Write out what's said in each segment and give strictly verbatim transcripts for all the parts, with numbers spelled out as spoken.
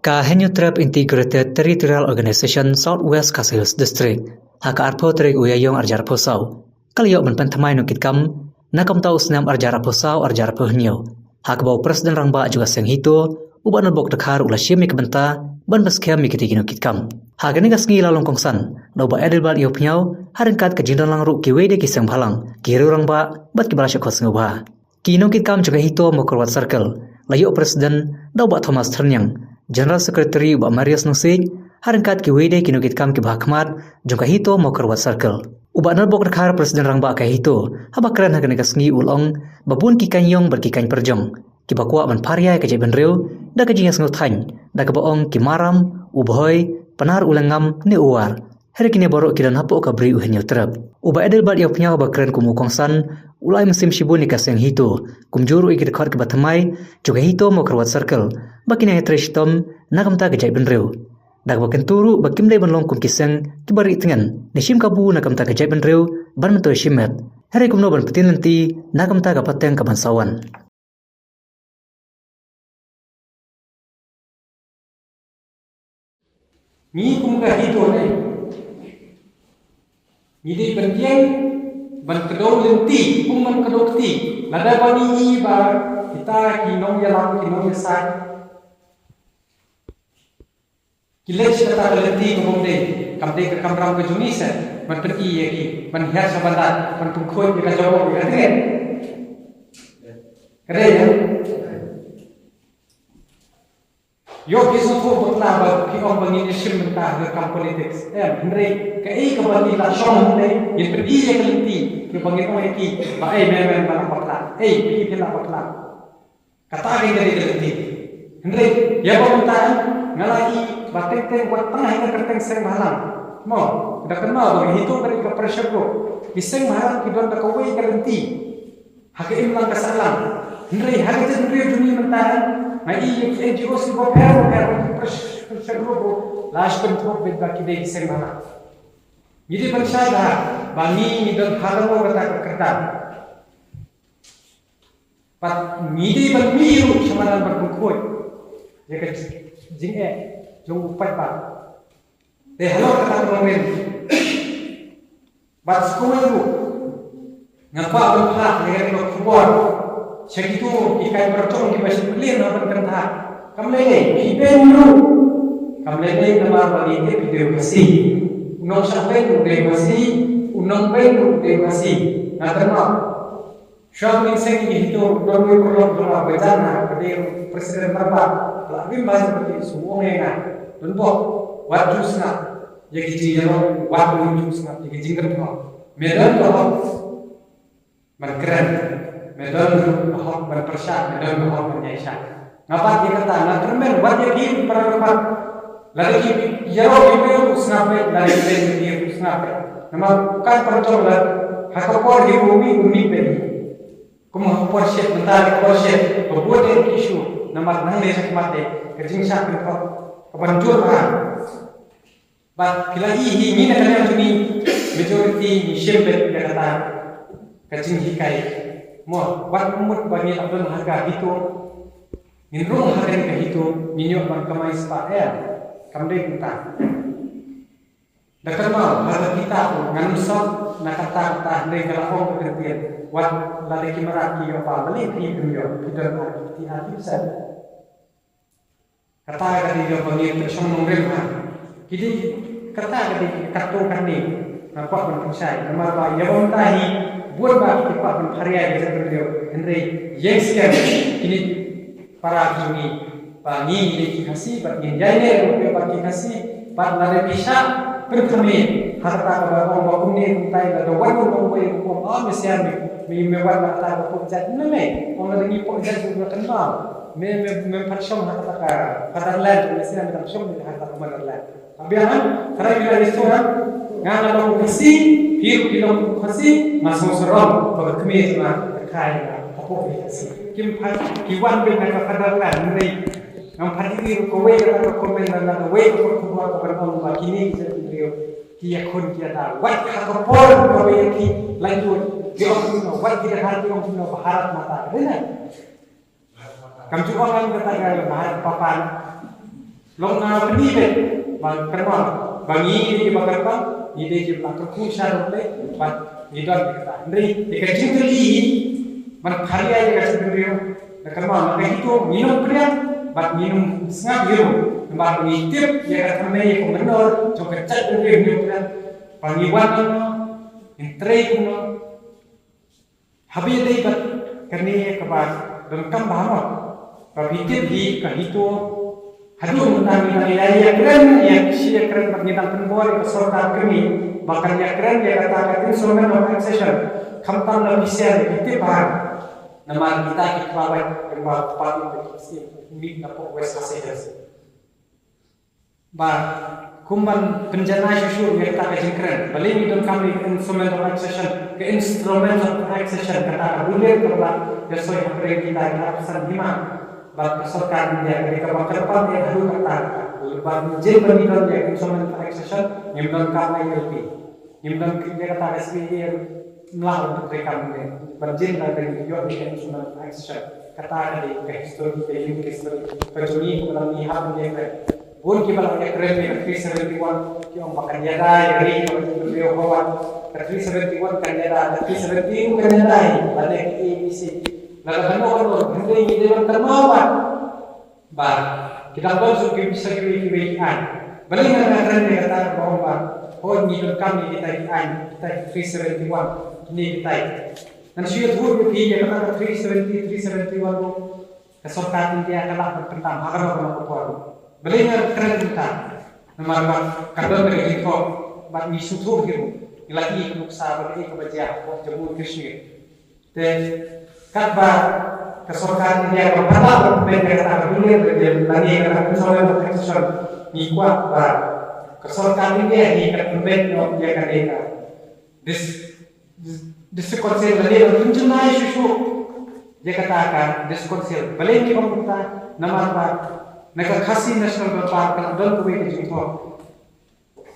Ka Hynñiewtrep Integrated Territorial Organization South West Khasi Hills District, ha ka arphew tarik u Ïaïong arhajar arphew saw, ka la ïoh ban pynthymmai nongkitkam na ka bynta u snem arhajar arphew saw arhajar arphew hynñiew, ha kaba u President Rangbah jong ka seng HITO, u Bah Nongbok Dkhar, u la shim ïa ka bynta ban pynskhem ïa kitei ki nongkitkam. Ha kane ka sngi la long kongsan da u Bah Adelbert Ïewphniaw, ha ryngkat ka jingdon lang ruh kiwei de ki seng bhalang, ki riew rangbah bad kiba la shah khot sngewbha. Ki nongkitkam jong ka HITO Mawkyrwat Circle la ïoh president da u Bah Thomas Thyrniang, general secretary u Bah Marius Nongsiej, ha ryngkat kiwei de ki nongkitkam kiba ha khmat jong ka HITO Mawkyrwat Circle. U Bah Nongbok Dkhar, President Rangbah ka HITO, haba kren ha kane ka sngi u la ong ba bun ki kaiñïong bad ki kaiñpyrjong kiba kwah ban pharia ïa ka jaitbynriew da ka jingïasngewthaiñ da kaba ong ki Maram, u Bhoi, Pnar u Lyngngam ne u War. Hynrei kine baroh ki don hapoh ka bri u Hynñiewtrep. U Bah Adelbert Ïewphniaw ba kren kum u kongsan u la ai mynsiem shibun ïa ka seng HITO, kumjuh ruh ïa ki dkhot kiba thymmai jong ka HITO Mawkyrwat Circle, ba kin ïatrei shitom na ka bynta ka jaitbynriew, da kaba kyntu ruh ba kim dei ban long kum ki seng kiba rieh tngen ne shim kabu na ka bynta ka jaitbynriew ban myntoi shimet, hynrei kumno ban pyntip lynti na ka bynta ka pateng kaban sa wan. Ngi kum ka HITO ne, ngi dei ban ïeng ban kdew lynti, kum ban kdew kti. Lada ba ngi ïohi ba kita ki nongïalam, ki nongïasaid ki leit sha kata ka lynti kaba ym dei, kam dei ka kamram ka jong ngi seh ban pyni ïa ki, ban hiar sha ban lad, ban pynkhuid ïa ka jong u ïa ka tngen. Ka dei ne? Ïoh ki sngewthuh bakla ba ki ong ba ngin ïashim bynta ha ka kam politics. Em, hynrei kaei kaba ngi la shong hynrei ngin pyni ïa ka lynti kiba ngin ong ïa ki ba ei, me, me, me lah bakla. Ei, phi, phi lah bakla. Kata ka dei ka lynti. Hynrei ïa ba mynta nga la ïohi ba teng teng wat tang ha ka kyrteng seng bhalang. Mo, da kynmaw ba ngi HITO ka dei ka pressure group. Ki seng bhalang ki don da kawei ka lynti ha ka imlang ka sahlang. Hynrei ha ka jaitbynriew jong ngi mynta, nga ïohi ïa ki NGOs kiba pher ba pher, ki pressure group ruh la shu kynthoh beit ba ki dei ki seng bhalang. Ngi dei ban shai bha ba ngi, ngi don ha kano kata ka kyrdan. Bad ngi dei ban mih ruh sha madan ban pynkhuid ïa ka jingeh jong u paidbah. Te halor kata ka long rim. Bad sa kawei ruh nga kwah ban phah ïa kane ka khubor sha kito ki kaiñpyrjong kiba shim kylliang ha ban kynthah. Kam lei lei, phi beiñ ruh kam lei lei namar ba ngi tip phi dei u Khasi. U nongshah beiñ u dei u Khasi, u nongbeiñ ruh u dei u Khasi. Nga kynmaw shuwa ba ngin seng ïa ki HITO, don uwei u paralok jong nga ba jan ha, ba dei u president Marbah, la rim bha jong ka TSU, u ong ïa nga, Donbok, wat ju sngap ïa ki jingïalong, wat ju sngap ïa ki jingkynthoh. Me don ka hok ban kren, me don ruh ka hok ban pyrshah, me don ka hok ban ïaishah. Nga bat ïa kata, nga kyrmen wat ïa ki para ka pat. Lada ki ïaroh ïa me ruh sngap beit, lada ki beiñ ïa me ruh sngap beit. Namar u kaiñpyrjong la ha ka por hi u mih, u mih beit hi. Kum ha ka por shet, mynta ha ka por shet ba bun de ki shu, namar nangne shakhmat de ka jingshah kynthoh ka ban jur bha. Bad ki la ïohi hi, ngi na ka liang jong ngi majority ngi shim beit ïa kata ka jinghikai. Mo, wat mut ba ngi la don ha ka HITO, ngin rung ha kane ka HITO, ngin ïoh ban kamai spah, em, kam dei kumta. Da kynmaw ha ka kitab ngan ym sot na kata kata, hynrei ka la ong ka kyntien, wat lada ki mrad ki ïoh ba, balei phi phin ïoh, phi don ar ki kti ar ki pyrsen. Kata ka dei ïa ba ngi pynshong nongrim ha. Ki dei kata ka dei katto katne nga kwah ban pynshai. Namar ba ïa ba mynta hi bun ba ki kwah ban pharia ïa ka jaitbynriew, hynrei ïeng skhem kine para jong ngi ba ngi dei ki Khasi bad ngin ïaineh ruh ïa ba ki Khasi bad lada phi shah pynthymmai ha kata kaba ong ba kumne kumtai, lada wan u nongwei ruh ong, ah, me sha me, me, me wan na kata ka pyrjat ne me, ong lada ngi pyrjat ruh me kynmaw. Me, me, me pynshong ha kata ka fatherland, me sha me pynshong ha kata ka motherland. Abiang ha, kata ki la ïa sngewthuh, nga nga long Khasi, phi ruh phi long Khasi, nga sngewsarong ba ka kmie jong nga ka kha ïa nga hapoh ka Khasi. Kim pat ki wan beit na ka fatherland, hynrei ngam pat ïohi ruh kawei ka comment lane kawei ka khubor ka ban ong ba kine ki jaitbynriew ki ïakhun ki ïada. Wat ha ka por kaba ïa ki lynti ki ong kumno, wat ki Dkhar ki ong kumno, Bharat Mata, dei na? Kam ju ong kata ka Bharat Papa na. Long na pynïaid ba kyrpang, ba ngi dei kiba kyrpang, ngi dei kiba la kyrkhu sha U Blei, ba ngi don ïa kata. Hynrei ïa ka jingkylli hi, man pharia ïa ka jaitbynriew, na kyrpang na ka HITO ngin ym pdiang, bad ngin ym sngap hi ruh, namar ba ngi tip ïa ka thymmei ïa ka mynnor jong ka jaitbynriew, ngin ym pdiang, ba ngi wan kumno, ngin trei kumno. Haba ïadei bad kane kaba donkam bha mo. Ba phi tip hi ka HITO haduh mynta ngi dang ïa ïakren, ïa shi ïakren bad ngi dang pynbor ïa ka sorkar kane ba kan ïakren ïa kata ka Instrument of Accession. Khamtam na P C R, phi tip bha. Namar kita ki khlawait, kumba party ba ki siem mih na pok West Khasi Hills. Ba kum ban pynjanai shuh shuh ïa kata ka jingkren. Balei ngi donkam ïa ka Instrument of Accession, ka Instrument of Accession, kata ka bulir kaba la ïasoi hapdeng kita ki arphew san hima. Bad ka sorkar India ka dei kaba kyrpad ïa haduh katta. Bad jin ba ngi don ïa ka Instrument of Accession, ngim donkam I L P. Ngim don ïa kata ka S P A, ngim lah ban treikam ne ban jin da ka ïoh ïa ka Instrument of Accession. Kata ka dei ka history, ka unique history. Ka jong ngi kaba la ngi hap ban ïakren. Bun kiba la ïakren ïa ka three seventy-one, ki ong ba kan ïada ïa ka ri, ba kan ïada ka three seventy-one kan ïada, ka three seventy-two kan ïada, lane ka A B C. Lada kano kano, hynrei ngi dei ban kynmaw ba Ba ki dang don shuh ki pisa kiwei kiwei ki aiñ. Balei nga kren ïa kata, ba ong ba hooid ngi donkam ïa kita ki aiñ, kita ki three seventy-one, kine kita. Ngan shu ïathuh ïa phi ïa kata ka three seventy, three seventy-one ruh ka sorkar India ka lah ban pyndam ha kano kano ka por. Balei nga kren ïa kata? Namar ba ka don ka jingthoh bad ngi sngewthuh hi ruh. Ngi la ïohi ka nuksa ba kaei kaba jia ha Jammu Kashmir. Te katba ka sorkar India ka phah ban pynbeit ïa kata ka bulir, lane kata ka Instrument of Accession, ngi kwah ba ka sorkar India hi kan pynbeit noh ïa kane ka Dis-, Dis-, District Council, lane ban pynjanai shuh shuh ïa kata ka District Council. Balei ngi ong kumta? Namar ba na ka Khasi National Park ka la don kawei ka jingthoh.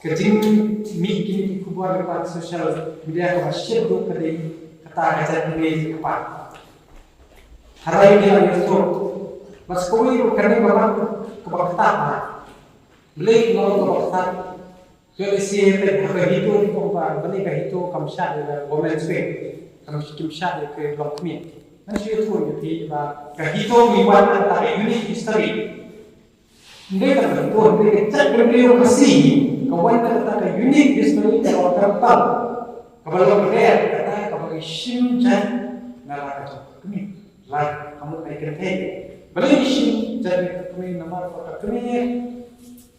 Ka jingmih kine ki khubor lypa social media kaba shit duh ka dei kata ka jait kmie ka kpa. Hynrei ngi la ïohsngew ba sa kawei ruh kane ka ban kaba kata ba. Balei nga ong kaba kata? Ka lehse te ha ka HITO ki ong ba balei ka HITO kam shad ïa ka women's wing, kam, kim shad ïa ka longkmie. Ngan shu ïathuh ïa phi ba ka HITO ngi wan na kata ka unique history. Hynrei ka HITO, hynrei ka jaitbynriew Khasi ka wan na kata ka unique history kaba kyrpang, kaba long rer, kata kaba ngi shim jait na la ka jong ka kmie, la ka mut na ka kynthei. Balei ngi shim jait na ka kmie? Namar ba ka kmie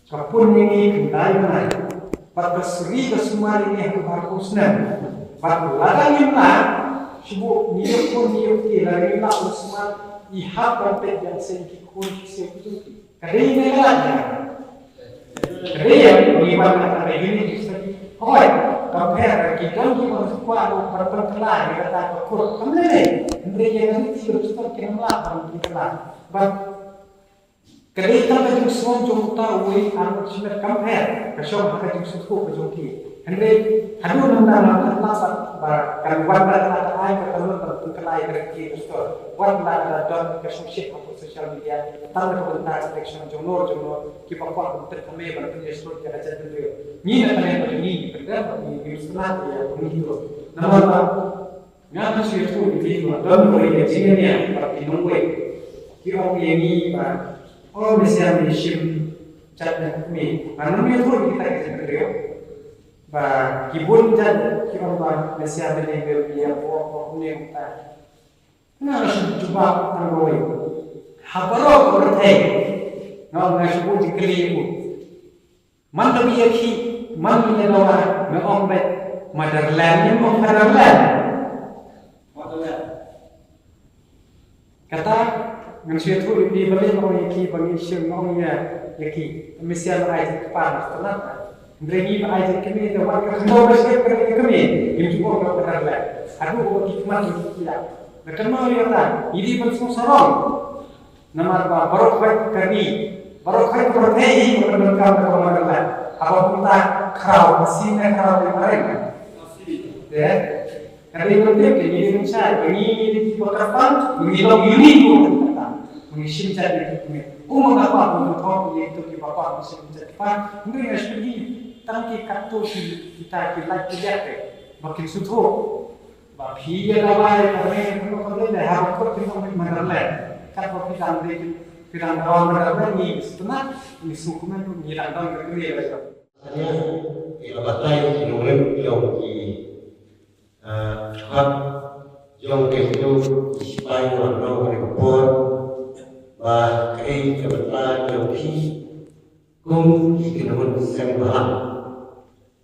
ka pun ïa ngi khyndai bnai, bad ka suri ka sumar ïa ngi ha ka baroh snem. Bad lada ngim lah, shu buh ngi ïoh pun ngi ïoh kti, lada ngim lah sumar, i hap ban peit ïa ki seng ki khun ki seng ki jong ki. Ka dei ne ka la ïa. Ka dei ïa ngi ban kata ka unique history. Hooid, compare ki don ki ban kwah ban pynkylla ïa kata ka kur. Kam lei lei. Hynrei ïa ngi ki don ki nam lah ban pynkylla. Bad ka dei tang ka jingsngew jong uta uwei Arnold Schmidt, compare ka shong ha ka jingsngewthuh ka jong ki. Hynrei haduh mynta nga tharai ba kan wan ba ka ai ka kynnoh ban pynkylla ïa ka riti ka store. Wat la ka don ka shongshit ha social media, tang na ka bynta ka election jong nor jong nor, kiba kwah ban pynthame ban pynïasoh ïa ka jaitbynriew. Ngi na ka liang ka jong ngi, ngi pyndem ba ngi, ngi sngewtynnat ïa ngi ruh. Namar ba nga ngan shu ïathuh ïa phi ba don kawei ka jingïania bad ki nongwei ki ong ïa ngi ba, o, mynsiem ngi shim jait na kmie. Ngan ym ïathuh ïa kita ki jaitbynriew ba ki bun jait ki ong ba mynsiem ngi dei ba ïa, o, o, kumne kumta. Nga nga shu jubab tang kawei. Ha baroh ka pyrthei nga ong, nga shu buh jingkylli ïa u. Man ka ïakhih, man ka ïadawa, me ong beit motherland ne mo fatherland? Motherland. Kata ngan shu ïathuh ïa phi balei nga ong ïakhih, ba ngi shu ong ïa, ïakhih. Mynsiem ai jingkyrpad na ka tnat. Hynrei ngi ba ai jingkyrmen, te wat ka khyndew ba sngewthuh ka kyrmen, ngim ju ong ka fatherland. Haduh ba ki khmat ki ïa. Na kynmaw ïa kata, ngi dei ban sngewsarong. Namar ba baroh khoit ka ri, baroh khoit ka pyrthei hi ka pyndonkam ka motherland. Haba kumta khraw, ka sien ne khraw ka ri. Te ka dei ban tip, ka dei ban shai, ka ngi, ngi dei kiba kyrpang, ngi long unique ko kata. Ngi shim jait ïa ki, ngi um nga pa, ngi thok ïa ki, ki papa, ngi shim jait ki pa, ngi ïa shim ki, tang ki katto ki, kita ki lait ki jait te, ba kin shu thok. Ba phi ïa la bai, ka me, ka me, ka me, ha ba kot kin ong Motherland. Kat ba phi dang dei, phi dang dawa Motherland, ngi shu tnat, ngi shu kmen, ngi dang dang ka me la jong. Ïa, ïa la batai ki nongrim jong ki Ah, khmat jong ka Hindu, ki sipai, nongrim, nongrim ka por, ba kaei ka bynta jong ki kum ki kynhun seng bhalang.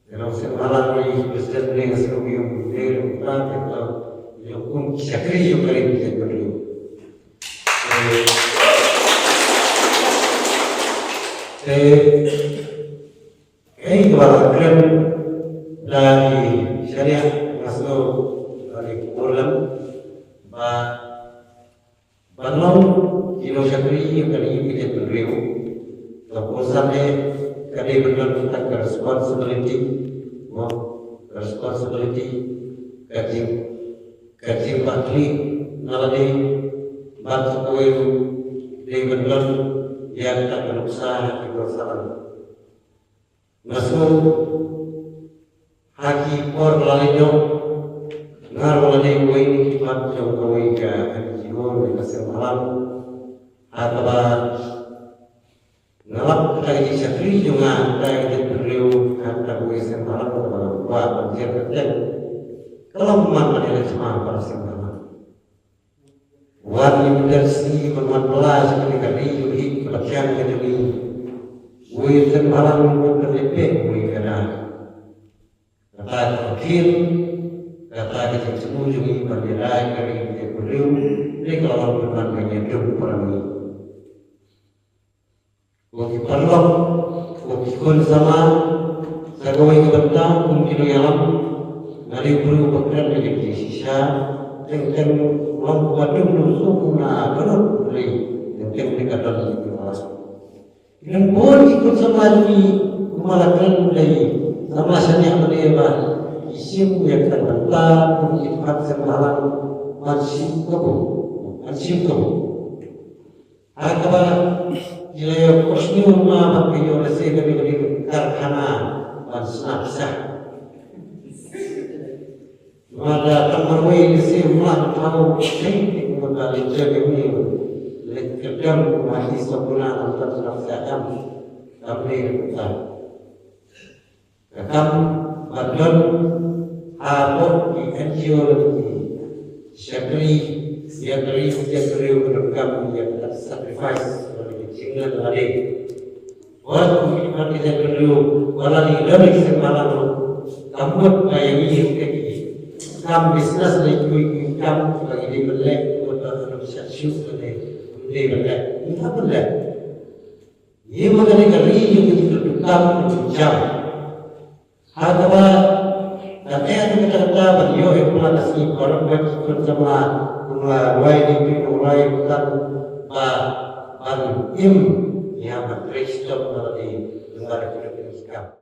Ka nong seng bhalang, ri president ne, ka seng ri, ri, ri, ri, ri, kum ki shakri jong ka ri, ki shakri. Eh, eh, Kaei kaba la kren da i shaniah, nga sngew ba i khublei ba ban long ki nongshakri ïa ka ri, ïa ka jaitbynriew. Ka pynsan eh ka dei ban long tang ka responsibility, mo, ka responsibility, ka jing, ka jingpakri na lade, bad sa kawei ruh dei ban long ïa ka nuksa ha ki nongshakri. Nga sngew ha ki por la leit noh, nga ruh nga dei uwei na ki khmat jong kawei ka N G O ne ka seng bhalang. Ha kaba nga lap kata ka jingshakri jong nga, kata ka jaitbynriew, ha kata kawei seng bhalang kaba nga kwah ban jer kyrteng. Ka long man ka dei ka jingma para seng bhalang. Wan ïa u Tyrsi ban wan bylla sha kane ka ri jong ngi kaba thiang ka jong ngi. Wei seng bhalang ruh ka dei peit wei ka da. Kata ka ktien, kata ka jingthmu jong ngi ban ïada ïa ka ri ka jaitbynriew, dei ka long pynban ka ïadum para ngi. Ko ki paralok, ko ki khun samla, sa kawei ka bynta kum ki nongïalam, nga dei u briew uba kren da ka jingïashisha, teng teng long uba dum dum suk na ka ri, teng teng dei ka don ki nongïalam. Ki nongbun ki khun samla jong ngi, kumba la kren da i samla shaniah mynne ba ki shim ïa ka bynta kum ki khmat seng bhalang, ban shim kabu, ban shim kabu. Ha kaba ki la ïoh korsngi ma ba ki ïoh lehse kane ka dei ka karkhana ban shna pisa. Lada tang marwei lehse ma thaw shei ki kumba ka lynter ka mi leh kyrdan kumba ki sopuna ban shna pisa kam kam ne ka. Ka kam ba don hapoh ki N G O, ki shakri, ïa ka ri, ïa ka ri, ka kam ïa ka sacrifice, ka jingleh lade. Wat ki mat ki ïa ka ri, wat la ki don ki seng bhalang, kam mut ba ïa ngi ïa ki kam business ne ki kam ba ngi dei ban leh, wat la ka don sha shu ne, dei ban leh, ngi kam ban leh. Ïa ma kane ka ri ïa ka jingkyrduh kam ka jingjam. Ha kaba kan eh ka kata ban ïoh ïa ka sngi baroh ba ki khun samla kum la rwai dei phi nongrwai rutan ba ban im ïa ban trei shitom ba la dei nang ba da kyrduh kam.